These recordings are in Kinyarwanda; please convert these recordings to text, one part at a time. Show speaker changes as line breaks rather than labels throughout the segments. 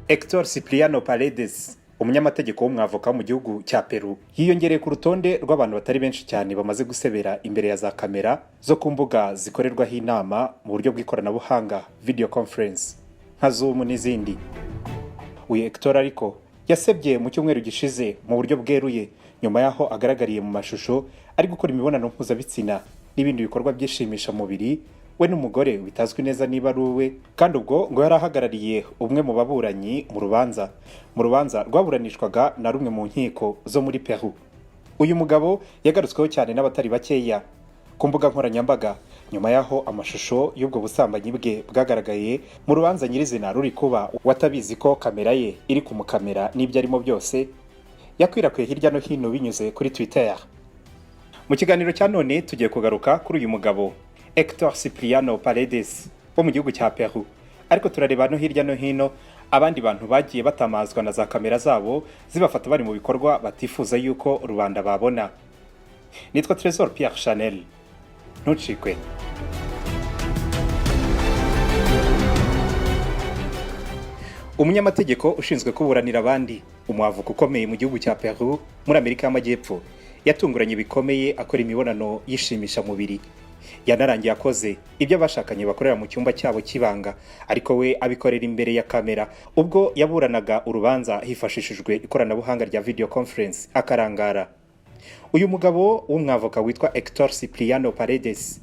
Hector Cipriano Paredes, umunyamategeko w'umwavoka wo mu gihugu cya Peru, yiyongereye ku rutonde rw'abantu batari benshi cyane bamaze gusebera imbere ya za kamera zo ku mbuga zikorerwaho inama mu buryo bw'ikoranabuhanga, video conference, nka Zoom n'izindi. Uyu Hector ariko yasebye mu cyumweru gishize mu buryo bweruye, nyuma y'aho agaragariye mu mashusho ari gukora imibonano mpuzabitsina n'ibindi bikorwa byishimisha mubiri, we n'umugore bitazwi neza niba ari uwe, kandi ubwo ngo yari ahagarariye umwe mu baburanyi mu rubanza rwaburanishwaga na rumwe mu nkiko zo muri Peru. Uyu mugabo yagarutsweho cyane n'abatari bakeya ku mbuga nkoranyambaga nyuma y'aho amashusho y'ubwo busambanyi bwe bwagaragaye mu rubanza nyirizina ruri kuba, watabizi ko kamera ye iri kumukamera n'ibyo arimo byose yakwirakwiye hirya no hino binyuze kuri Twitter. Mu kiganiro cya none tugiye kugaruka kuri uyu mugabo Hector Cipriano Paredes wo mu gihugu cya Peru, ariko turareba no hirya no hino abandi bantu bagiye batamazwa na za kamera zabo zibafata bari mu bikorwa batifuza yuko rubanda babona. Nitwa Trésor Pierre Chanel, ntucikwe. Umunyamategeko ushinzwe kuburanira abandi, umwavoka ukomeye mu gihugu cya Peru muri Amerika y'Amajyepfo, yatunguranye bikomeye akora imibonano yishimishamubiri. Yanarangiye akoze ibyo abashakanye bakorera mu cyumba cyabo cy'ibanga, ariko we abikorera imbere ya kamera ubwo yaburanaga urubanza hifashishijwe ikoranabuhanga rya video conference, akarangara. Uyu mugabo w'umwavoka witwa Hector Cipriano Paredes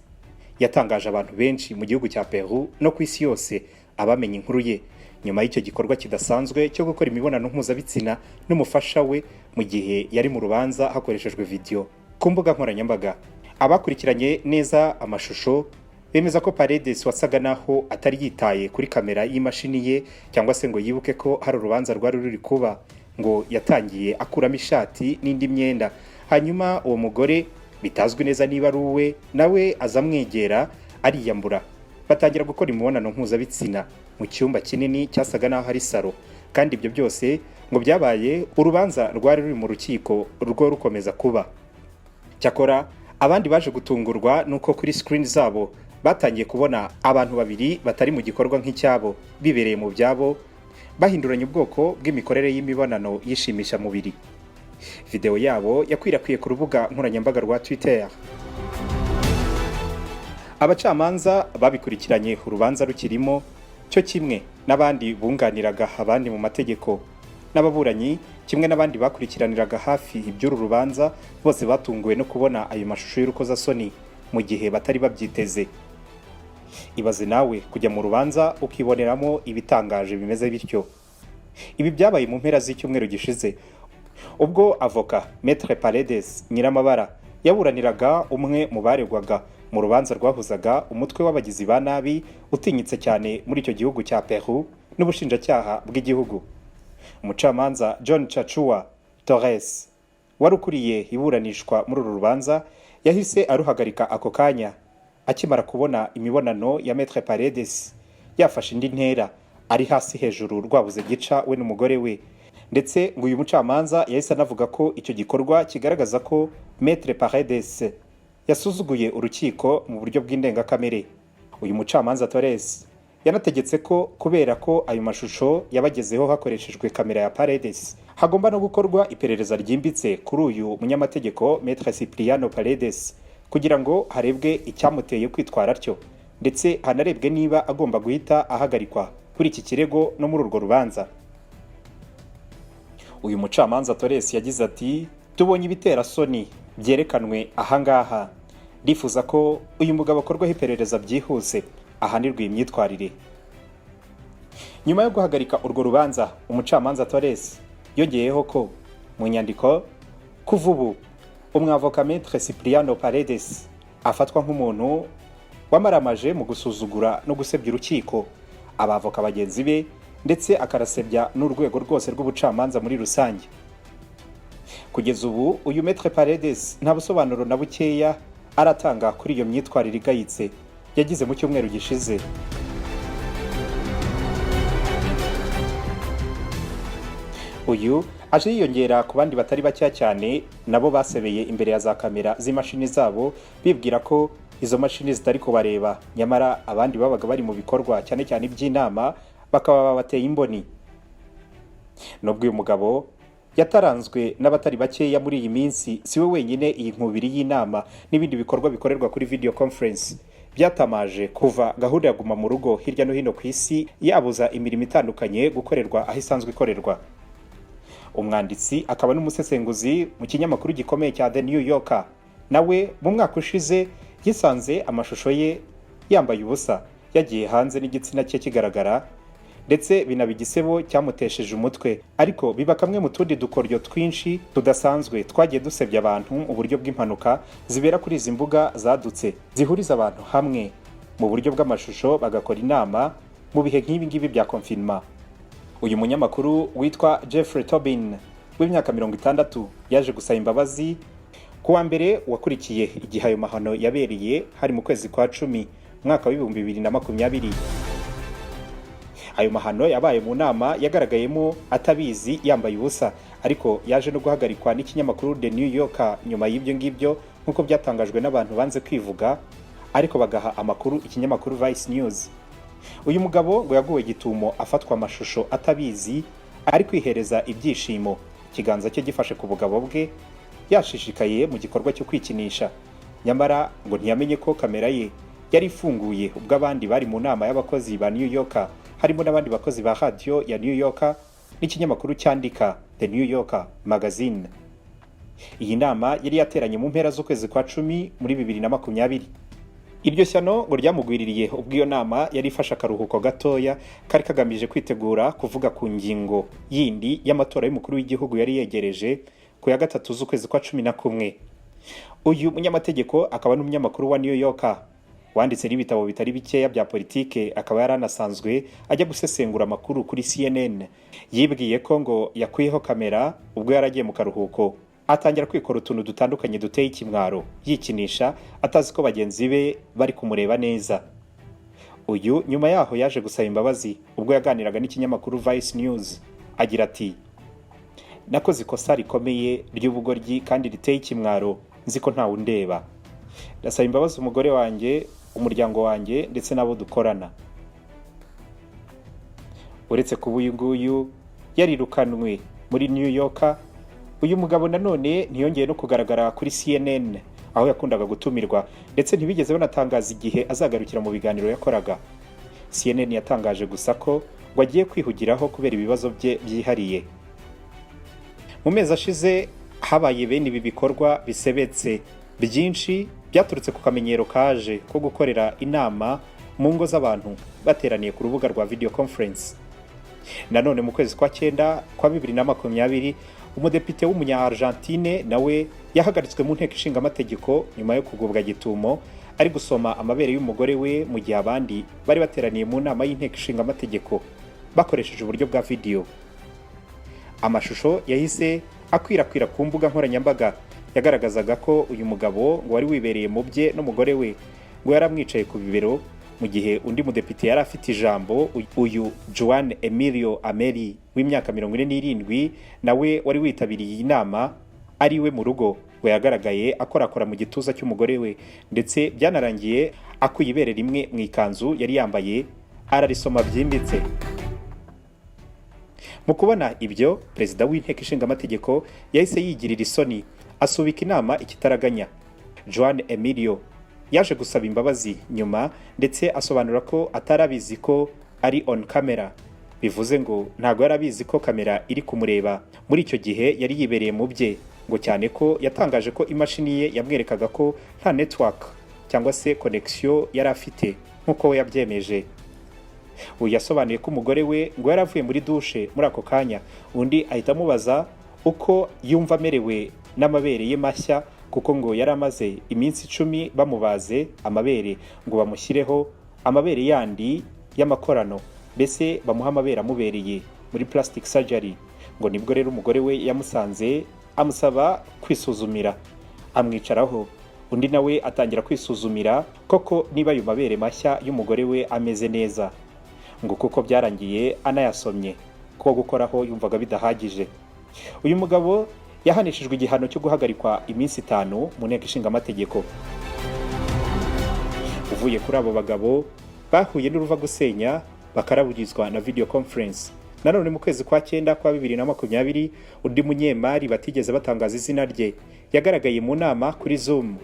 yatangaje abantu benshi mu gihugu cya Peru no ku isi yose abamenye inkuru ye, nyuma y'icyo gikorwa kidasanzwe cyo gukora imibonano mpuzabitsina n'umufasha we mu gihe yari mu rubanza hakoreshejwe video ku mbuga nkoranyambaga. Abakurikiranye neza amashusho bemeza ko Paredes wasaga naho atari yitaye kuri kamera y'imashini ye cyangwa se ngo yibuke ko hari urubanza rwari ruri kuba, ngo yatangiye akuramo ishati n'indi myenda, hanyuma uwo mugore bitazwi neza niba ari uwe nawe aza amwegera, ariyambura, batangira gukora imibonano mpuzabitsina mu cyumba kinini cyasaga n'aho ari salo. Kandi ibyo byose ngo byabaye urubanza rwari ruri mu rukiko rwo rukomeza kuba. Cyakora abandi baje gutungurwa nuko kuri screen zabo batangiye kubona abantu babiri batari mu gikorwa nk'icyabo, bibereye mu byabo, bahinduranya ubwoko bw'imikorere y'imibonano yishimisha mubiri. Video yabo yakwirakwiye ku rubuga nkoranyambaga rwa Twitter. Abacamanza babikurikiranye urubanza rukirimo, cyo kimwe n'abandi bunganiraga abandi mu mategeko n'ababuranyi, kimwe n'abandi bakurikiraniraga hafi iby'uru rubanza, bose batunguwe no kubona ayo mashusho y'urukozasoni mu gihe batari babyiteze. Ibaze nawe kujya mu rubanza ukiboneramo ibitangaje bimeze bityo. Ibi byabaye mu mpera z'icyumweru gishize, ubwo avoka Maître Paredes Nyiramabara yaburaniraga umwe mu baregwaga mu rubanza rwahuzaga umutwe w'abagizi ba nabi utinyitse cyane muri icyo gihugu cya Peru n'ubushinjacyaha bw'igihugu. Umucamanza John Chachua Torres wari ukuriye iburanishwa muri uru rubanza yahise aruhagarika ako kanya akimara kubona imibonano ya Maître Paredes yafashe indi ntera, ari hasi hejuru rwabuze gica, we n'umugore we. Ndetse ngo uyu mucamanza yahise anavuga ko icyo gikorwa kigaragaza ko Maître Paredes yasuzuguye urukiko mu buryo bw'indengakamere. Uyu mucamanza Torres yanategetse ko kubera ko ayo mashusho yabagezeho hakoreshejwe kamera ya Paredes, hagomba no gukorwa iperereza ryimbitse kuri uyu munyamategeko Maître Cipriano Paredes, kugira ngo harebwe icyamuteye kwitwara atyo, ndetse hanarebwe niba agomba guhita ahagarikwa kuri iki kirego no muri urwo rubanza. Uyu mucamanza Torres yagize ati: "Tubonye ibiterasoni byerekanwe ahangaha. Ndifuza ko uyu mugabo akorwaho iperereza byihuse, ahanirwa iyi myitwarire." Nyuma yo guhagarika urwo rubanza, umucamanza Torres yongeyeho ko mu nyandiko kuva ubu umwavoka Maître Cipriano Paredes afatwa nk'umuntu wamaramaje mu gusuzugura no gusebya urukiko, abavoka bagenzi be, ndetse akarasebya n'urwego rwose rw'ubucamanza muri rusange. Kugeza ubu uyu Maître Paredes nta busobanuro na bukeya aratanga kuri iyo myitwarire igayitse yagize mu cyumweru gishize. Uyu aje yiyongera ku bandi batari bakeya cyane nabo basebeye imbere ya za kamera z'imashini zabo, bibwira ko izo mashini zitari kubareba, nyamara abandi babaga bari mu bikorwa, cyane cyane iby'inama, bakaba babateye imboni. Nubwo uyu mugabo yataranzwe n'abatari bakeya muri iyi minsi, si we wenyine iyi nkubiri y'inama n'ibindi bikorwa bikorerwa kuri video conference byatamaje kuva gahunda ya guma mu rugo hirya no hino ku isi yabuza imirimo itandukanye gukorerwa aho isanzwe ikorerwa. Umwanditsi akaba n'umusesenguzi mu kinyamakuru gikomeye cya The New Yorker nawe mu mwaka ushize yisanze amashusho ye yambaye ubusa yagiye hanze n'igitsina cye kigaragara, ndetse binaba igisebo cyamutesheje umutwe, ariko biba kamwe mu tundi dukoryo twinshi tudasanzwe twagiye dusebya abantu mu buryo bw'impanuka zibera kuri izi mbuga zadutse zihuriza abantu hamwe mu buryo bw'amashusho bagakora inama mu bihe nk'ibi ngibi bya confinement. Uyu munyamakuru witwa Jeffrey Tobin w'imyaka 60 yaje gusaba imbabazi ku wa mbere wakurikiye igihe ayo mahano yabereye, hari mu kwezi kwa 10, umwaka wa 2020. Ayo mahano yabaye mu nama yagaragayemo atabizi yambaye ubusa, ariko yaje no guhagarikwa n'ikinyamakuru The New Yorker nyuma y'ibyo ngibyo, nk'uko byatangajwe n'abantu banze kwivuga ariko bagaha amakuru ikinyamakuru Vice News. Uyu mugabo ngo yaguwe gitumo afatwa amashusho atabizi ari kwihereza ibyishimo, ikiganza cye gifashe ku bugabo bwe, yashishikaye mu gikorwa cyo kwikinisha. Nyamara ngo ntiyamenye ko kamera ye yari ifunguye ubwo abandi bari mu nama y'abakozi ba New Yorker, harimo n'abandi bakozi ba radiyo ya New Yorker n'ikinyamakuru cyandika The New Yorker Magazine. Iyi nama yari yateranye mu mpera z'ukwezi kwa 10 muri 2020. Iryo shyano ngo ryamugwiririye ubwo iyo nama yari ifashe akaruhuko gatoya kari kagamije kwitegura kuvuga ku ngingo yindi y'amatora y'umukuru w'igihugu yari yegereje ku ya 3 z'ukwezi kwa 11. Uyu munyamategeko akaba n'umunyamakuru wa New Yorker wanditse n'ibitabo bitari bikeya bya politike, akaba yari anasanzwe ajya gusesengura amakuru kuri CNN, yibwiye ko ngo yakuyeho kamera ubwo yari agiye mu karuhuko, atangira kwikora utuntu dutandukanye duteye ikimwaro, yikinisha atazi ko bagenzi be bari kumureba neza. Uyu nyuma yaho yaje gusaba imbabazi ubwo yaganiraga n'ikinyamakuru Vice News, agira ati: "Nakoze ikosa rikomeye ry'ubugoryi kandi riteye ikimwaro, nzi ko ntawe undeba. Ndasaba imbabazi umugore wanjye, umuryango wanjye ndetse n'abo dukorana." Uretse kuba uyu nguyu yarirukanwe muri New York, uyu mugabo nanone ntiyongeye no kugaragara kuri CNN aho yakundaga gutumirwa, ndetse ntibigeze banatangaza igihe azagarukira mu biganiro yakoraga. CNN yatangaje gusa ko ngo agiye kwihugiraho kubera ibibazo bye byihariye. Mu mezi ashize habaye bene ibi bikorwa bisebetse byinshi byaturutse ku kamenyero kaje ko gukorera inama mu ngo z'abantu bateraniye ku rubuga rwa video conference. Nanone mu kwezi kwa 9 kwa 2020, umudepite w'umunya Argentine nawe yahagaritswe mu nteko ishinga amategeko nyuma yo kugubwa gitumo ari gusoma amabere y'umugore we mu gihe abandi bari bateraniye mu nama y'inteko ishinga amategeko bakoresheje uburyo bwa video. Amashusho yahise akwirakwira ku mbuga nkoranyambaga yagaragazaga ko uyu mugabo ngo wari wibereye mu bye n'umugore we ngo yari amwicaye ku bibero mu gihe undi mudepite yari afite ijambo. Uyu Juan Emilio Ameri w'imyaka 47 nawe wari witabiriye iyi nama ari iwe mu rugo, ngo yagaragaye akorakora mu gituza cy'umugore we, ndetse byanarangiye akuye ibere rimwe mu ikanzu yari yambaye ararisoma byimbitse. Mu kubona ibyo, perezida w'inteko ishinga amategeko yahise yigirira isoni, asubika inama ikitaraganya. Juan Emilio yaje gusaba imbabazi nyuma, ndetse asobanura ko atari abizi ko ari on camera, bivuze ngo ntabwo yari abizi ko kamera iri kumureba muri icyo gihe, yari yibereye mu bye, ngo cyane ko yatangaje ko imashini ye yamwerekaga ko nta network cyangwa se connection yari afite nk'uko we yabyemeje. Uyu yasobanuye ko umugore we ngo yari avuye muri dushe muri ako kanya, undi ahita amubaza uko yumva amerewe n'amabere ye mashya, kuko ngo yari amaze iminsi 10 bamubaze amabere ngo bamushyireho amabere yandi y'amakorano, mbese bamuha amabere amubereye muri plastic surgery. Ngo nibwo rero umugore we yamusanze amusaba kwisuzumira, amwicaraho, undi nawe atangira kwisuzumira koko niba ayo mabere mashya y'umugore we ameze neza, ngo kuko byarangiye anayasomye kuko gukoraho yumvaga bidahagije. Uyu mugabo yahanishijwe igihano cyo guhagarikwa iminsi 5 mu nteko ishinga amategeko. Uvuye kuri abo bagabo bahuye n'uruva gusenya bakaraburizwa na video conference. Nanone mu kwezi kwa cyenda kwa 2020, undi munyemari batigeze batangaza izina rye yagaragaye mu nama kuri Zoom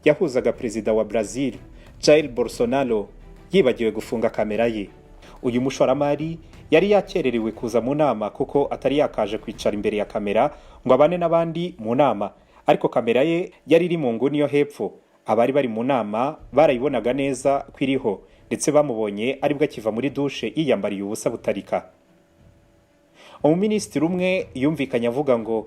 yahuzaga perezida wa Brazil Jair Bolsonaro, yibagiwe gufunga kamera ye. Uyu mushoramari yari yakererewe kuza mu nama kuko atari yakaje kwicara imbere ya kamera ngo abane n'abandi mu nama, ariko kamera ye yari iri mu nguni yo hepfo. Abari bari mu nama barayibonaga neza ko iriho, ndetse bamubonye aribwo akiva muri dushe yiyambariye ubusa butarika. Umuminisitiri umwe yumvikanye avuga ngo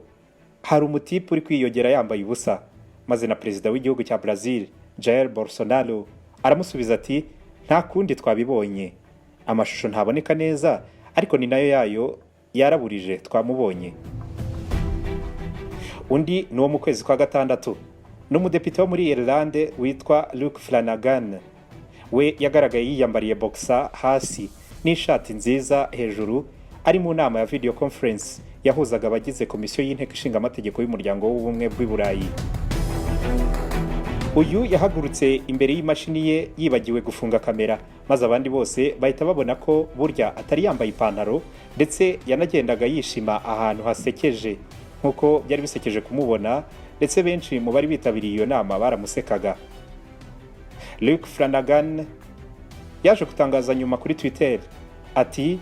hari umutipe uri kwiyogera yambaye ubusa, maze na perezida w'igihugu cya Brazil Jair Bolsonaro aramusubiza ati: "Nta kundi, twabibonye. Amashusho ntaboneka neza, ariko ni nayo yayo yaraburije, twamubonye." Undi ni uwo mu kwezi kwa gatandatu, ni umudepite wo muri Irlande witwa Luke Flanagan. We yagaragaye yiyambariye boxer hasi n'ishati nziza hejuru, ari mu nama ya video conference yahuzaga abagize Komisiyo y'Inteko Ishinga Amategeko y'Umuryango w'Ubumwe bw'i Burayi. Uyu yahagurutse imbere y'imashini ye yibagiwe gufunga kamera, maze abandi bose bahita babona ko burya atari yambaye ipantaro, ndetse yanagendaga yishima ahantu hasekeje, nk'uko byari bisekeje kumubona, ndetse benshi mu bari bitabiriye iyo nama baramusekaga. Luke Flanagan yaje gutangaza nyuma kuri Twitter ati: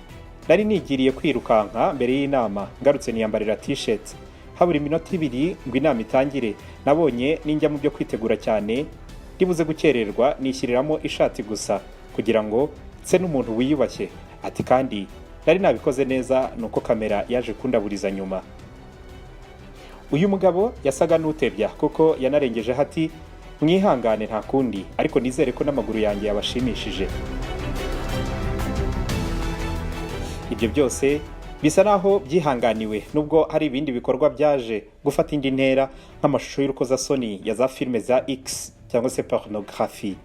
"Nari nigiriye kwirukanka mbere y'inama, ngarutse niyambarira t-shirt. Habura iminota 2 ngo inama itangire, nabonye ninjya mu byo kwitegura cyane ndibuze gukererwa, nishyiriramo ishati gusa kugira ngo nse n'umuntu wiyubashye." Ati: "Kandi nari nabikoze neza, nuko kamera yaje kundaburiza nyuma." Uyu mugabo yasaga n'utebya kuko yanarengejeho ati: "Mwihangane, nta kundi, ariko nizere ko n'amaguru yanjye yabashimishije." Ibyo byose bisa naho byihanganiwe, nubwo hari ibindi bikorwa byaje gufata indi ntera, nk'amashusho y'urukozasoni ya za filime za X cyangwa se pornographie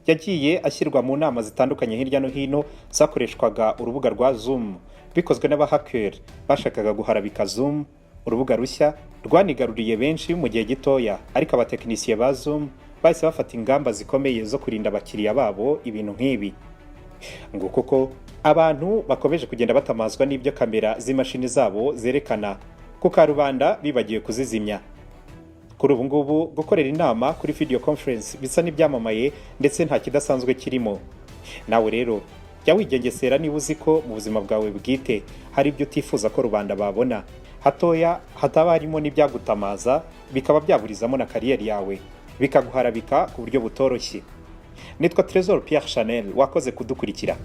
yagiye ashyirwa mu nama zitandukanye hirya no hino zakoreshwaga urubuga rwa Zoom, bikozwe n'abahakeri bashakaga guharabika Zoom, urubuga rushya rwanigaruriye benshi mu gihe gitoya. Ariko abatekinisiye ba Zoom bahise bafata ingamba zikomeye zo kurinda abakiriya babo ibintu nk'ibi, ngo kuko abantu bakomeje kugenda batamazwa n'ibyo kamera z'imashini zabo zerekana ku karubanda bibagiwe kuzizimya. Kuri ubu ngubu, gukorera inama kuri video conference bisa n'ibyamamaye, ndetse nta kidasanzwe kirimo. Nawe rero jya wigengesera niba uzi ko mu buzima bwawe bwite hari ibyo utifuza ko rubanda babona, hatoya hataba harimo n'ibyagutamaza, bikaba byaburizamo na kariyeri yawe, bikaguharabika ku buryo butoroshye. Nitwa Trésor Pierre Chanel, wakoze kudukurikira.